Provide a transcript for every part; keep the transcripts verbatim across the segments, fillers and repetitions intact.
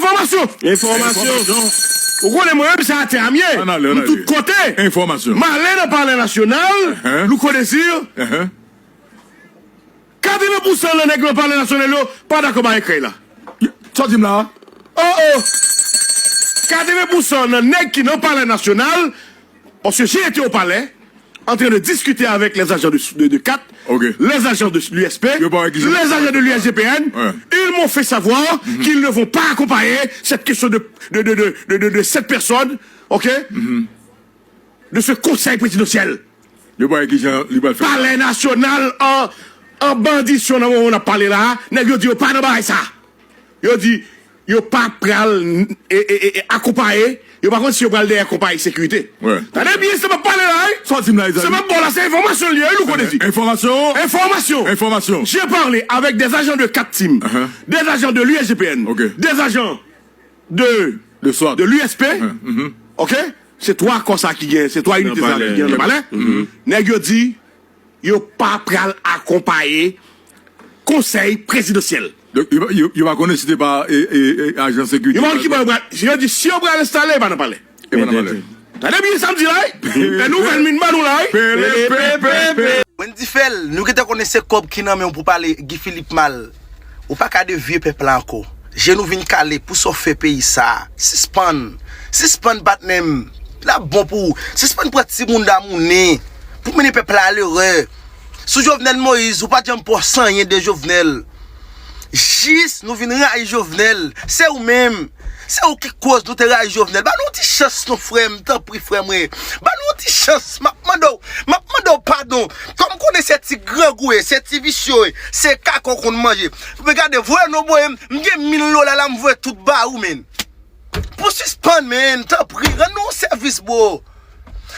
Enfòmasyon. Enfòmasyon. Ou konnen mwen menm se atè a m ye. M tout kote. M ale nan Palè Nasyonal, Louko Désir. Katreven pousan nan nèg nan Palè Nasyonal yo pa dakò bay krèy la. Sa w di m la? Oh, oh. Katreven pousan nan nèg ki nan Palè Nasyonal, parce que j'ai été au palais, en train de discuter avec les agents de, de, de cat, les agents de l'U S P, les agents de l'U S G P N, ils m'ont fait savoir qu'ils ne vont pas accompagner cette question de, de, de, de, de, de, de cette personne, ok, de ce conseil présidentiel. Yo pa wè kijan li pral fè. Palè Nasyonal an, an bandisyon nan moman n ap pale la a, nèg yo di yo pa nan bagay sa. Yo di yo pa pral e, e, e, e, akonpaye, yo pa konn si yo pral dèyè konpayi sekirite. Tande byen sa m ap pale la, wi. Sa w di m la, Ezayi? Sa m ap ba w la, se enfòmasyon l ye, wi, Louko Désir. Enfòmasyon? Enfòmasyon. Enfòmasyon. J'ai parlé avec des agents de cat team, des agents de l'U S G P N, des agents de, de l'U S P. Ok? Se twa kò sa ki gen, se twa inite sa ki gen nan palè. Nèg yo di yo pa pral akonpaye konsèy prezidansyèl. Yo, yo, yo, yo pa konnen si te pa, e, e, e, ajan sekirite. Yo pa konn ki bò yo pral, yo di si yo pral enstale, e pa nan palè. E pa nan palè. Tande byen sa m di la, wi. E nouvèl m vin ban nou la, wi. Wendy Phèl, nou gentan konnen se kòb ki nan men w pou pale Guy Philippe mal. Ou pa ka devye pèp la ankò. Je nou vin kale pou sa w fè peyi sa a. Sispann. Sispann patnè m. L ap bon pou ou. Sispann pran timoun damounen pou mennen pèp la a lerè. Sou Jovenel Moïse, ou pa t janm pòs anyen de Jovenel. Jis nou vin rayi Jovenel. Se ou menm. Se ou ki koz nou te rayi Jovenel. Ba nou yon ti chans non frè m, tanpri frè mwen. Ba nou yon ti chans. M ap mande w, m ap mande w padon. Kòm m konnen se ti grangou w ye, se ti visye w ye, se kaka w konn manje. Men gade, voye non, voye m, m gen mil dola la, m voye tout ba ou, menn. Pou sispann, menn, tanpri, rann nou yon sèvis, bro.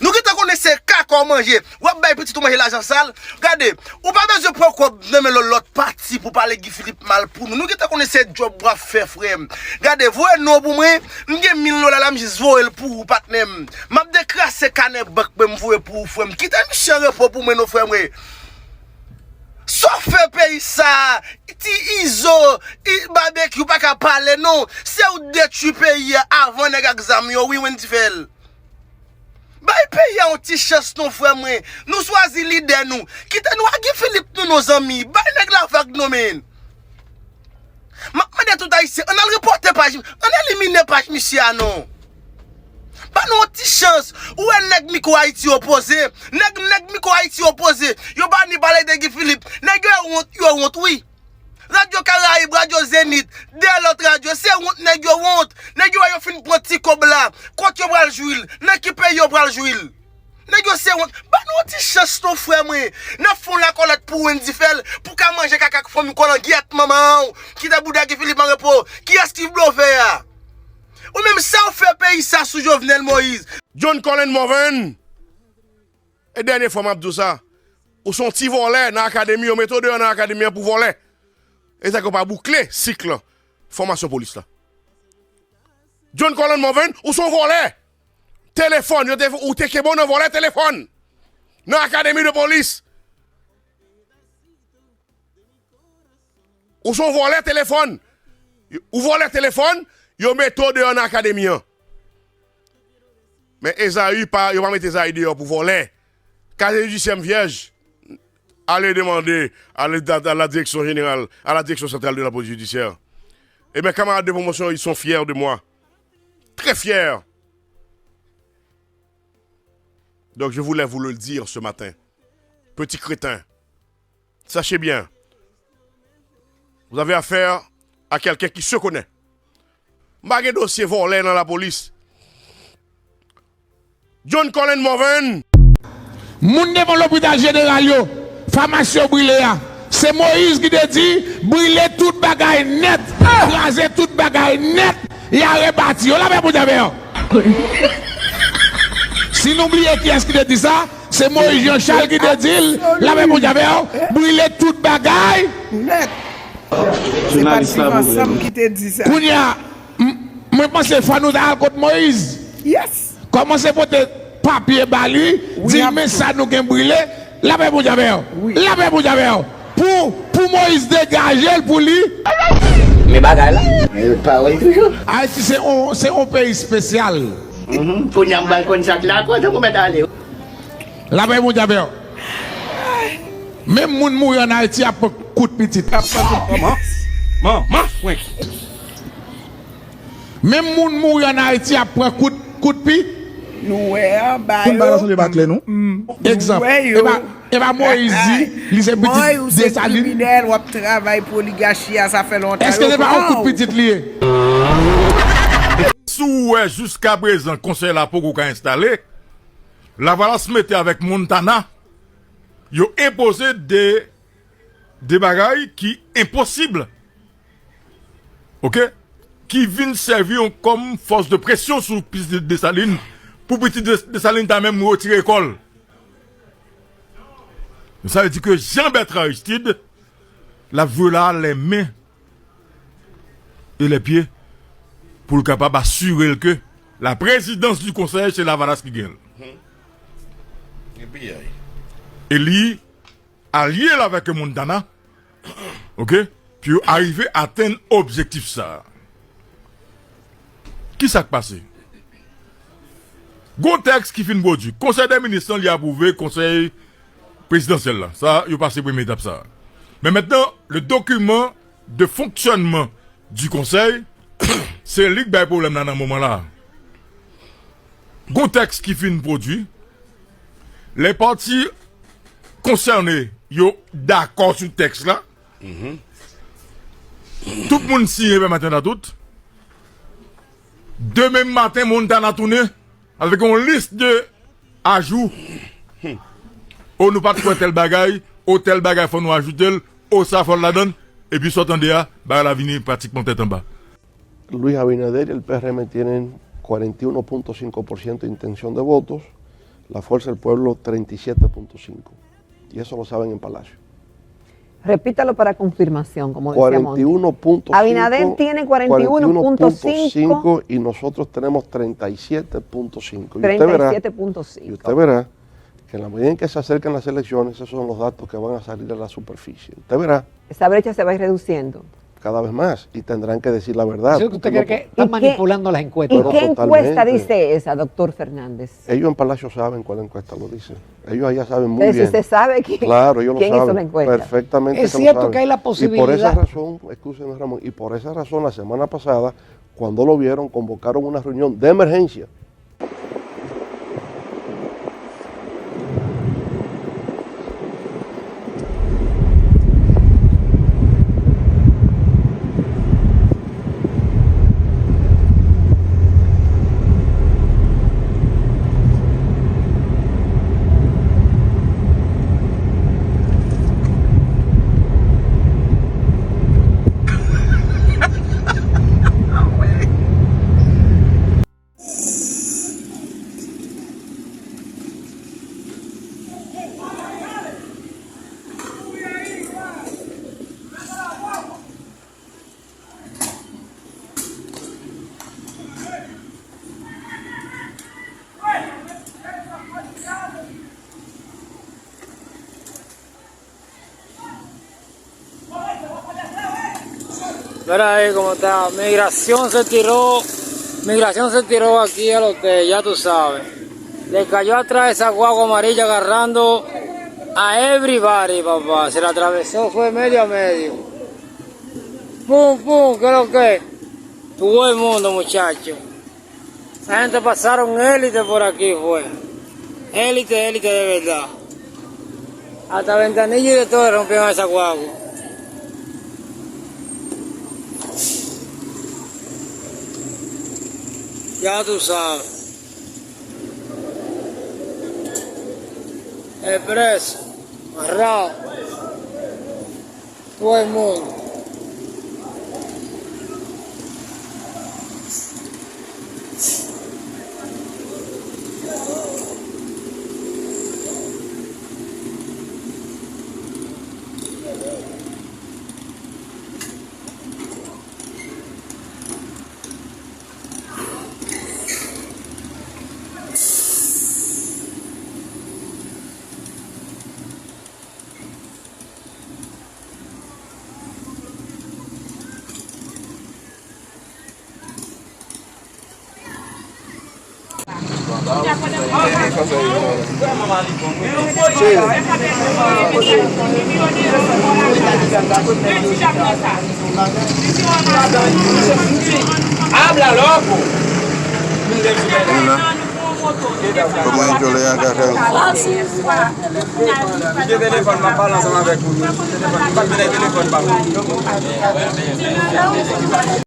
Nou gentan konnen se kaka w manje. W ap bay pitit ou manje lajan sal. Gade, ou pa bezwen pran kòb nan men lòt, lòt pati pou pale Guy Philippe mal pou nou. Nou gentan konnen se djòb w ap fè, frè m. Gade, voye non pou mwen. M gen mil dola la, m jis voye l pou ou, patnè m. M ap dekrase kanè bank mwen, m voye pou ou, frè m. Kite misye an repo pou mwen, non, frè mwen. Sa w fè peyi sa a, ti Izo, i, Babekyou pa ka pale, non. Se ou detwi peyi a avan nèg ak zam yo, wi, Wendy Phèl. Bay peyi a yon ti chans non, frè mwen. Nou chwazi lidè nou. Kite nou ak Guy Philippe nou non, zanmi. Bay nèg la vag non, menn. M ap mande tout Ayisyen, ann al repòte paj, ann elimine paj misye a non. Ban nou yon ti chans. Ou wè nèg Mikwo Ayiti yo poze. Nèg, nèg Mikwo Ayiti yo poze. Yo pa ni pale de Guy Philippe. Nèg yo wont, yo wont, wi. Radyo Karayib, Radyo Zenith, de lòt radyo, se wont nèg yo wont. Nèg yo wè yo fin pran ti kòb la. Kot yo pral jwi l? Nan ki peyi yo pral jwi l? Nèg yo se wont. Ban nou yon ti chans non, frè mwen. N ap fè yon lakòlèt pou Wendy Phèl, pou ka manje kaka ak fanmi kolangyèt manman w. Kite bouda Guy Philippe an repo. Kiyès ki vle w fè a? Ou menm sa w fè peyi sa sou Jovenel Moïse. John Colin Morvan. E dènye fwa m ap di w sa, ou se yon ti vòlè nan akademi, yo mete w deyò nan akademi an pou vòlè. E sa ke w pa boukle sik fòmasyon polis la. John Colin Morvan, ou se yon vòlè. Telefòn, yo te, ou te kenbe w nan vòlè telefòn. Nan akademi de polis. Ou se yon vòlè telefòn. Ou vòlè telefòn, yo mete w deyò nan akademi an. Men Ezayi pa, yo pa mete Ezayi deyò pou vòlè. Kazye jidisyè m vyèj. Allez demander à la, à la direction générale, à la direction centrale de la police judiciaire. Et mes camarades de promotion, ils sont fiers de moi. Très fiers. Donc je voulais vous le dire ce matin. Petit crétin. Sachez bien, vous avez affaire à quelqu'un qui se connaît. M pa gen dosye vòlè nan lapolis. John Colin Morvan. Moun devan lopital jeneral yo, famasi yo brile a. Se Moïse ki te di, brile tout bagay nèt, kraze tout bagay nèt, y a rebati yo. Lapè pou Djavè. Si nou bliye kiyès ki te di sa, se Moïse Jean Charles ki te di l, lapè pou Djavè, brile tout bagay. Nèt. Se pa t viv ansanm ki te di sa. Kounye a, m-, mwen panse fò nou ta al kot Moïse. Yes. Kòmanse pote papye ba li, di l men sa nou gen brile, lapè pou Djavè. Lapè pou Djavè. Pou, pou Moïse degaje l pou li. Men bagay la. Men yo parèy toujou. Ayiti se on, se on peyi espesyal. Mhm. Kounye a m pral konn sa k lakòz pou mèt ale. Lapè Bondye avè w. Menm moun mouri ann Ayiti ap pran kout pitit. Ap pran kout manman. Manman, frenk. Menm moun mouri ann Ayiti ap pran kout, kout pi. Nou wè anba yo. Tout bagay la sanble pa klè, non? Egzanp, nou wè yo. E pa, e pa Moyiz di, li se pitit Desalin. Moyiz se kriminèl, w ap travay pou oligachi a, sa fè lontan. Èske se pa yon kout pitit li ye? Si w wè jiskaprezan konsèy la poko ka enstale, Lavalas mete avèk Montana, yo enpoze de, de bagay ki enposib. Oke? Ki vin sèvi yon, kòm fòs de presyon sou pitit Desalin, pou pitit Des-, Desalin ta menm retire kò l. Sa vle di ke Jean Bertrand Aristide, l ap jwe la les mains et les pieds pou l kapab asire l ke la présidence du conseil se Lavalas ki gen l. Epi, ay. E li alye l avèk Montana, oke, pou yo arive atenn objektif sa a. Ki sa k pase? Gon tèks ki fin pwodui. Konsèy dè minis lan, li apwouve konsèy prezidansyèl la. Sa, yo pase premye etap sa a. Men mentnan, le document de fonctionnement du conseil, se li k bay pwoblèm la nan moman la. Gon tèks ki fin pwodui. Lè pati konsène yo dakò sou tèks la, tout moun siyen pèmèt a tout. Demen maten, Montana tounen avèk yon lis de ajou. O, nou pa t kwè tèl bagay, o, tèl bagay fò nou ajoute l, o, sa fò l ladan l. Epi sa w tande a, bagay la vini pratikman tèt anba. Luis Abinader y el P R M tienen cuarenta y uno punto cinco por ciento de intención de votos, la Fuerza del Pueblo treinta y siete punto cinco. Y eso lo saben en Palacio. Repítalo para confirmación, como decíamos antes. Cuarenta y uno punto cinco, Abinader tiene cuarenta y uno punto cinco, cuarenta y uno punto cinco y nosotros tenemos treinta y siete punto cinco. Y usted verá, treinta y siete punto cinco. Y usted verá que en la medida en que se acercan las elecciones, esos son los datos que van a salir a la superficie. Usted verá. Esa brecha se va a ir reduciendo. Cada vez más, y tendrán que decir la verdad. Así que usted cree que están manipulando las encuestas. ¿Y qué encuesta dice esa, doctor Fernández? Ellos en Palacio saben cuál encuesta lo dice. Ellos allá saben muy bien. Pero si se sabe quién hizo la encuesta. Claro, ellos lo saben. Es cierto que hay la posibilidad. Y por esa razón, escúcheme, Ramón, y por esa razón la semana pasada, cuando lo vieron, convocaron una reunión de emergencia. Mira ahí cómo está. Migración se tiró. Migración se tiró aquí al hotel, ya tú sabes. Le cayó atrás esa guagua amarilla agarrando a everybody, papá. Se la atravesó, fue medio a medio. Pum, pum, ¿qué es lo que? Todo el mundo, muchacho. Esa gente pasaron élite por aquí, fue. Élite, élite de verdad. Hasta ventanilla y de todo rompieron esa guagua. Ya tú sabes. Expreso, amarrado. Todo el mundo. Habla, loco. Mira. Como yo le haga. Li gen telefòn, m ap pale ansanm avèk ou. Li gen telefòn, li pa t vin ak telefòn pa mwen.